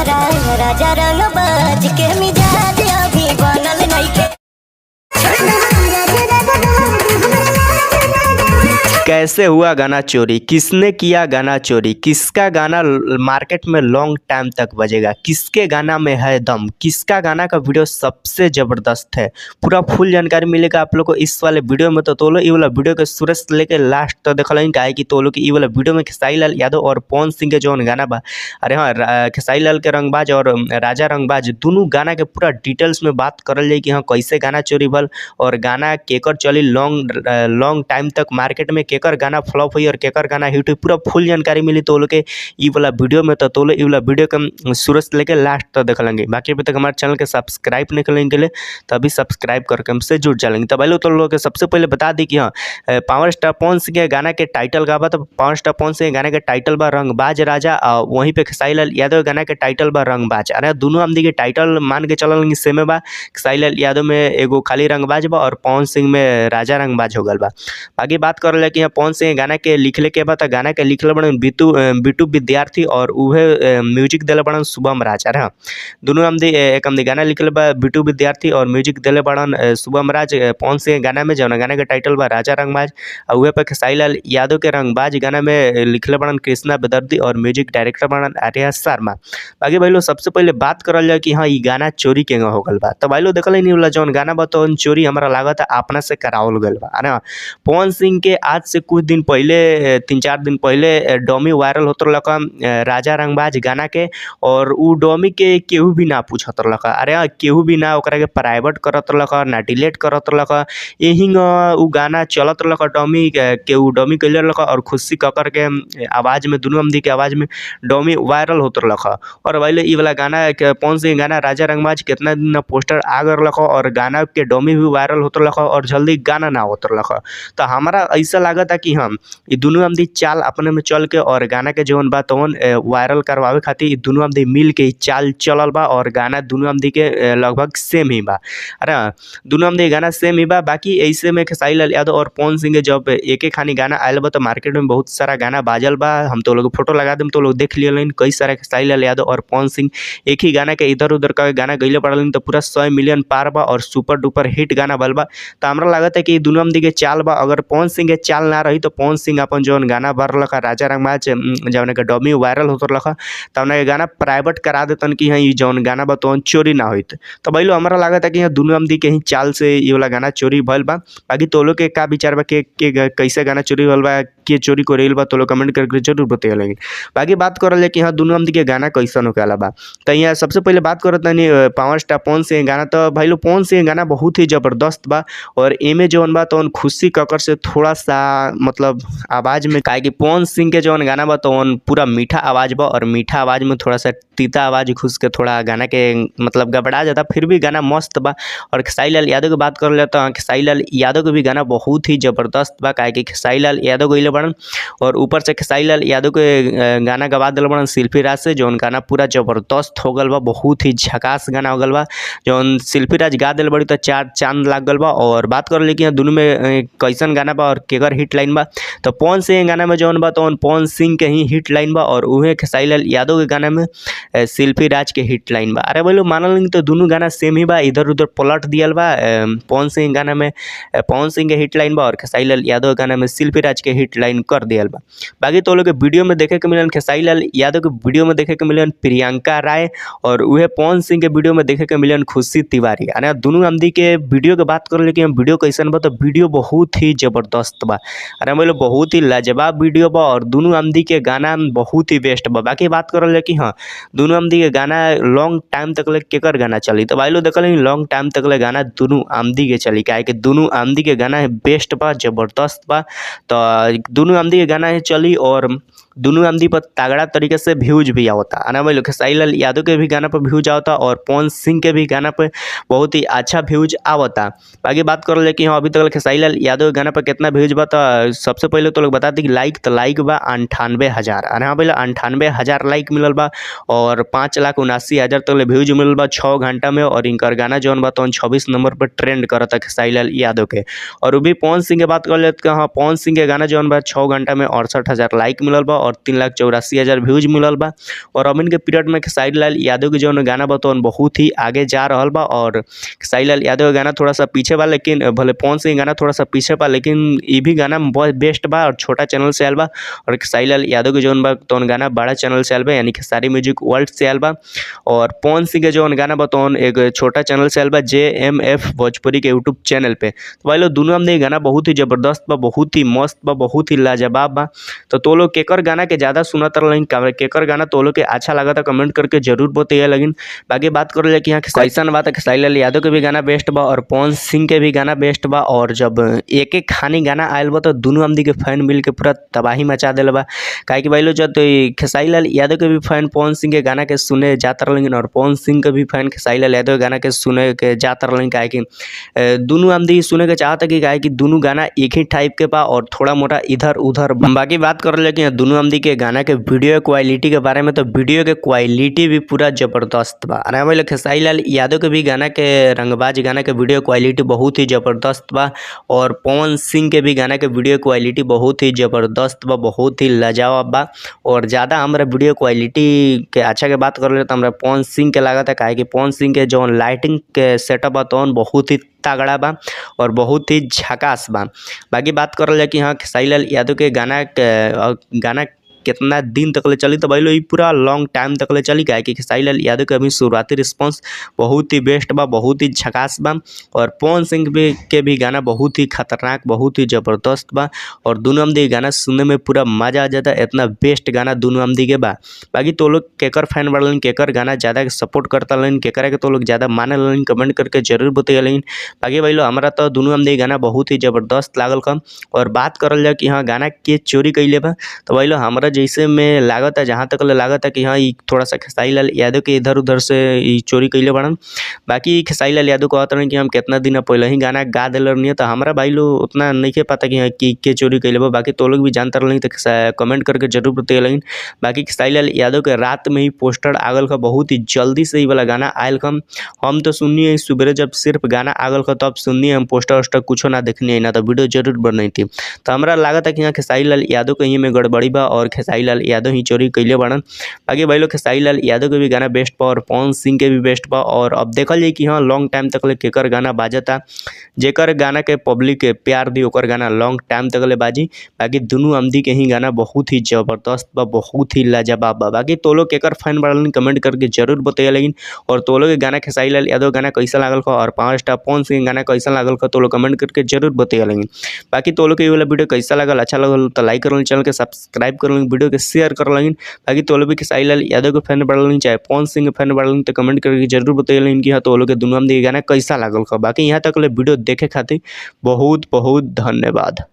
राजा रंग बाज के मिजाज अभी बनल नइखे। कैसे हुआ गाना चोरी, किसने किया गाना चोरी, किसका गाना मार्केट में लॉन्ग टाइम तक बजेगा, किसके गाना में है दम, किसका गाना का वीडियो सबसे ज़बरदस्त है, पूरा फुल जानकारी मिलेगा आप लोग को इस वाले वीडियो में। तो लोग ये वाला वीडियो के शुरू से लेके लास्ट तक देखल, काहे कि तो लोग ये वाला वीडियो में खेसारी लाल यादव और पवन सिंह के जौन गाना बा, अरे हाँ खेसारी लाल के रंगबाज और राजा रंगबाज दोनों गाना के पूरा डिटेल्स में बात करल जाए कि हाँ कैसे गाना चोरी भल और गाना केकर चली लॉन्ग लॉन्ग टाइम तक मार्केट में, केकर गाना फ्लॉप हुई और केकर गाना हिट हुई, पूरा फुल जानकारी मिली तो लोग के ई वाला वीडियो में। तो लोग ई वाला वीडियो के शुरू से लेके लास्ट तक देख लेंगे। बाकी अभी तक हमारे चैनल के सब्सक्राइब नहीं करेंगे के लिए तो अभी सब्सक्राइब करके हमसे जुड़ जाएंगे। तो भाई तो लोग के सबसे पहले बता दी कि हाँ पावर स्टार पवन सिंह के गाना के टाइटल का बा, तो पावर स्टार पवन सिंह के गाना के टाइटल बा रंगबाज राजा, और वहीं पे खेसारी लाल यादव गाना के टाइटल बा रंगबाज। अरे दोनों आमदी के टाइटल मान के चलल सेमे बा, खेसारी लाल यादव में एगो खाली रंगबाज बा और पवन सिंह में राजा रंगबाज हो गल बा। बाकी बात करल कि यहाँ पवन सिंह गाना के लिखले के बाद गाना के लिखले बड़न बिटू विद्यार्थी और उहे म्यूजिक दिले बड़न शुभम राज। अरे हाँ दोनों आमदी एक आमदी गाना लिखले बा बिटू विद्यार्थी और म्यूजिक दिले बड़न शुभम राज पवन सिंह गाना में, जौन गाना के टाइटल बा राजा रंगबाज, और उहे पर खेसारी लाल यादव के रंगबाज गाना में लिखले बड़न कृष्णा बेदर्दी और म्यूजिक डायरेक्टर बड़न आर्या शर्मा। बाकी भाई लोग सबसे पहले बात करल जाए कि हाँ ई गाना चोरी केंगा हो गल बा। तो भाई लोग देखल नहीं वाला जौन गाना बा तो चोरी हमारा लागत अपना से करावल गल बा। अरे हाँ पवन सिंह के आज से कुछ दिन पहले 3-4 दिन पहले डमी वायरल होत रहलक राजा रंगबाज गाना के, और उ डमी के केहू भी ना पूछत रहलक। अरे हाँ केहू भी ना ओकरा के प्राइवेट करत रहलक ना डिलीट करत रहलक, यही उ गाना चलत रहलक डमी केहू डमी कैले रहलक और खुशी ककर के आवाज़ में दोनों आमदी के आवाज़ में डमी वायरल होत रहलक। और भाई ई वाला गाना पवन सिंह गाना राजा रंगबाज कितना दिन पोस्टर आ रहलक और गाना के डमी भी वायरल होत रहलक और जल्दी गाना ना होत रहलक। तो हमारा ऐसा लागत है कि हम ये दोनों आमदी चाल अपने में चल के और गाना के जौन बा तौन वायरल करवावे खातिर ये दोनों आमदी मिल के चाल चलल बा और गाना दोनों आमदी के लगभग सेम ही बा। अरे दोनों आमदी गाना सेम ही बा। बाकी ऐसे में खेसारी लाल यादव और पवन सिंह के जब एक एक खानी गाना आयल बा तो मार्केट में बहुत सारा गाना बाजल बा, हम तो लोग फोटो लगा देम तो लोग देख लियलन कई सारा खेसारी लाल यादव और पवन सिंह एक ही गाना के इधर उधर का गाना गईले पड़ल तो पूरा 100 मिलियन पार बा और सुपर डुपर हिट गाना बल बा। तो हमरा लागत है कि दोनों आमदी के चाल बा, अगर पवन सिंह के चाल ना रही तो पवन सिंह अपन जौन गाना भरलक राजा रंगबाज जौन के डमी वायरल होत रहलक तौन के गाना प्राइवेट करा देतन कि हाँ ई जौन गाना बा तौन चोरी ना होइत। तो भाई लोग हमरा लागत है कि यहाँ दोनों आमदी के ही चाल से ये वाला गाना चोरी भइल बा। बाकी तो लोग के का विचार बा के कैसे गाना चोरी भइल बा, के चोरी करेल बा, तो लोग कमेंट करके जरूर बतैया। बाकी बात करल जाए कि हाँ दोनों आमदी के गाना कैसन होखेला बा। तो यहाँ सबसे पहले बात करत तनी पावर स्टार पवन सिंह गाना। तो भाई लोग पवन सिंह गाना बहुत ही ज़बरदस्त बा और एमे जौन बा तौन खुशी ककर से थोड़ा सा मतलब आवाज़ में, काहे कि पवन सिंह के जौन गाना बा तौन पूरा मीठा आवाज़ बा और मीठा आवाज़ में थोड़ा सा तीता आवाज़ घुस के थोड़ा गाना के मतलब गड़बड़ा जाता, फिर भी गाना मस्त बा। और खेसारी लाल यादव के बात करल जाए तो खेसारी लाल यादव के भी गाना बहुत ही ज़बरदस्त बा, काहे कि खेसारी लाल यादव गईले बड़न और ऊपर से खेसारी लाल यादव के गाना गवा दिल बड़न शिल्पी राज से, जौन गाना पूरा ज़बरदस्त हो गल बा, बहुत ही झकास गाना हो गल बा, जौन शिल्पी राज गा दिल बड़ी तो 4 चांद लाग गल बा। और बात करल कि दोनों में कैसन गाना बा और केकर हिट लाइन बा, तो पवन सिंह गाना में जौन बा तौन पवन सिंह के ही हिट लाइन बा और उहे खेसारी लाल यादव के गाना में शिल्पी राज के हिट लाइन बा। अरे बोलो मानल तो दोनों गाना सेम ही बा, इधर उधर पलट दियल बा। पवन सिंह गाना में पवन सिंह के हिट लाइन बा और खेसारी लाल यादव गाना में शिल्पी राज के हिट लाइन कर दियल बा। बाकी तो लोग के वीडियो में देखे के मिलन खेसारी लाल यादव के वीडियो में देखे के मिलन प्रियंका राय और उहे पवन सिंह के वीडियो में देखे के मिलन खुशी तिवारी। अरे दोनों आमदी के वीडियो के बात कर लेकिन वीडियो कैसन बा तो वीडियो बहुत ही ज़बरदस्त बा। अरे बोलो बहुत ही लाजवाब वीडियो बा और दोनों आमदी के गाना बहुत ही बेस्ट बा। बाकी बात करल जाए कि हाँ दोनों आमदी के गाना लॉन्ग टाइम तक ले केकर गाना चली, तो भाई लोग देखल लॉन्ग टाइम तक ले गाना दोनों आमदी के चली, काहे कि दोनों आमदी के गाना बेस्ट बा, ज़बरदस्त बा। तो दोनों आमदी के गाना चली और दोनों आमदी पर तगड़ा तरीके से व्यूज भी आवता। अरे भाई लोग खेसारी लाल यादव के भी गाना पर व्यूज आवता और पवन सिंह के भी गाना पर बहुत ही अच्छा व्यूज आवता। बाकी बात करल जाए कि हाँ अभी तक खेसारी लाल यादव के गाना पर कितना व्यूज बा, तो सबसे पहले तो लोग बता दी कि लाइक तो लाइक बा 98,000। अरे हाँ पहले 98,000 लाइक मिलल बा और 5,79,000 तक व्यूज मिलल बा 6 घंटा में। और इनकर गाना जौन बा तौन 26 नंबर पर ट्रेंड करता खेसारी लाल यादव के। और वो भी पवन सिंह के बात कर लेते हाँ पवन सिंह के गाना जौन बा 6 घंटा में 68,000 लाइक मिलल बा और और 3,84,000 व्यूज मिलल बा। और अमीन के पीरियड में खेसारी लाल यादव के जौन गाना बा तौन बहुत ही आगे जा रहल बा और खेसारी लाल यादव के गाना थोड़ा सा पीछे बा, लेकिन भले पवन सिंह गाना थोड़ा सा पीछे बा लेकिन ई भी गाना बहुत बेस्ट बा और छोटा चैनल से आयल बा। और खेसारी लाल यादव के जौन बा तौन गाना बड़ा चैनल से आयल बा, यानी खेसारी म्यूजिक वर्ल्ड से आयल बा। और पवन सिंह के जौन गाना बा तौन एक छोटा चैनल से आयल बा JMF Bhojpuri के यूट्यूब चैनल पे। तो भाई लोग दुनू हमने गाना बहुत ही जबरदस्त बा, बहुत ही मस्त बा, बहुत ही लाजवाब बा। तो लोग केकर गाना के ज़्यादा सुनत रहलन, केकर गाना तो लोग के अच्छा लागता कमेंट करके जरूर बताइए। लेकिन बाकी बात करल जाए कि यहाँ कैसन बात है, खेसारी लाल यादव के भी गाना बेस्ट बा और पवन सिंह के भी गाना बेस्ट बा। और जब एक एक खानी गाना आयल बा तो दुनू आदमी के फैन मिल के पूरा तबाही मचा दिल बा। काहे कि भाई लोग जब खेसारी लाल यादव के भी फैन पवन सिंह के गाना के सुने जात रहलन और पवन सिंह के भी फैन खेसारी लाल यादव के गाना के सुने के जात रहलन। काहे कि दुनू आदमी सुने के चाहता कि काहे कि दुनू गाना एक ही टाइप के बा और थोड़ा मोटा इधर उधर। बाकी बात कर ले कि दुनू आदमी के गाना के वीडियो क्वालिटी के बारे में, तो वीडियो के क्वालिटी भी पूरा जबरदस्त बा। अरे भाई खेसारी लाल यादव के भी गाना के रंगबाज गाना के वीडियो क्वालिटी बहुत ही जबरदस्त बा और पवन सिंह के भी गाना के वीडियो क्वालिटी बहुत ही जबरदस्त बा, बहुत ही लाजवाब बा। और ज़्यादा हमारा वीडियो क्वालिटी के अच्छा के बात कर ले तो हमारा पवन सिंह के लागत है, काहे कि पवन सिंह के जौन लाइटिंग के सेटअप बा तौन बहुत ही तगड़ा बा और बहुत ही झकास बा। बाकी बात करल जाए कि हाँ खेसारी लाल यादव के गाना कितना दिन तक ले चली, तो भाई लोग पूरा लॉन्ग टाइम तक ले चली। काहे कि खेसारी लाल यादव के अभी शुरुआती रिस्पांस बहुत ही बेस्ट बा, बहुत ही झकास बा। और पवन सिंह भी के भी गाना बहुत ही खतरनाक, बहुत ही ज़बरदस्त बा और दोनों आमदी गाना सुनने में पूरा मज़ा आ जाता है, इतना बेस्ट गाना दोनों आमदी के बा। बाकी तो लोग केकर फैन बढ़लन, केकर गाना ज़्यादा सपोर्ट करता लन, केकरा के तो लोग ज़्यादा माने लन, कमेंट करके जरूर बतैलन। बाकी भाई लोग हमारा तो दोनों आमदी गाना बहुत ही ज़बरदस्त लागल कम। और बात करल जाए कि हाँ गाना के चोरी कैले बा, तो भाई लोग हमारा जैसे में लागत है, जहाँ तक लागत है कि हाँ ई थोड़ा सा खेसारी लाल यादव के इधर उधर से ई चोरी कैले बड़न। बाकी खेसारी लाल यादव कहत रहन कि हम कितना दिन पहले ही गाना गा दिल रहनी, तो हमारा भाई लोग उतना नहीं पता कि हाँ कि के चोरी कैले बा। बाकी तो लोग भी जानते रहनी तो कमेंट करके जरूर बतैलन। बाकी खेसारी लाल यादव के रात में ही पोस्टर आगल का, बहुत ही जल्दी से ई वाला गाना आयल कम। हम तो सुननी है सुबह जब सिर्फ गाना आगल का तब सुननी है, हम पोस्टर वोस्टर कुछो ना देखनी है ना, तो वीडियो जरूर बनाई थी। तो हमारा लागत है कि यहाँ खेसारी लाल यादव के ही में गड़बड़ी बा और खेसारी लाल यादव ही चोरी कैले बड़न। बाकी भाई लोग खेसारी लाल यादव के भी गाना बेस्ट बा और पवन सिंह के भी बेस्ट बा। और अब देखल जाए कि हाँ लॉन्ग टाइम तक ले केकर गाना बाजता, जेकर गाना के पब्लिक के प्यार दी ओकर गाना लॉन्ग टाइम तक ले बाजी। बाकी दुनू आमदी के ही गाना बहुत ही ज़बरदस्त बा, बहुत ही लाजवाब बा। बाकी तो लोग केकर फैन बढ़लन कमेंट करके जरूर बतैया लेकिन। और तो लोग के गाना खेसारी लाल यादव गाना कैसा लागल और 5 स्टार पवन सिंह गाना कैसा लागल तो लोग कमेंट करके जरूर बतैया लेकिन। बाकी तो लोग के ये वाला वीडियो कैसा लागल, अच्छा लागल तो लाइक कर चैनल के सब्सक्राइब कर वीडियो के शेयर कर लगिन। बाकी तो लोग भी खेसारी लाल यादव के फैन बढ़लन चाहे पवन सिंह के फैन बढ़लन तो कमेंट करके जरूर बतैया कि हाँ तो लोग के दुनू आमदी गाना कैसा लागल। बाकी यहाँ तक ले वीडियो देखे खातिर बहुत बहुत धन्यवाद।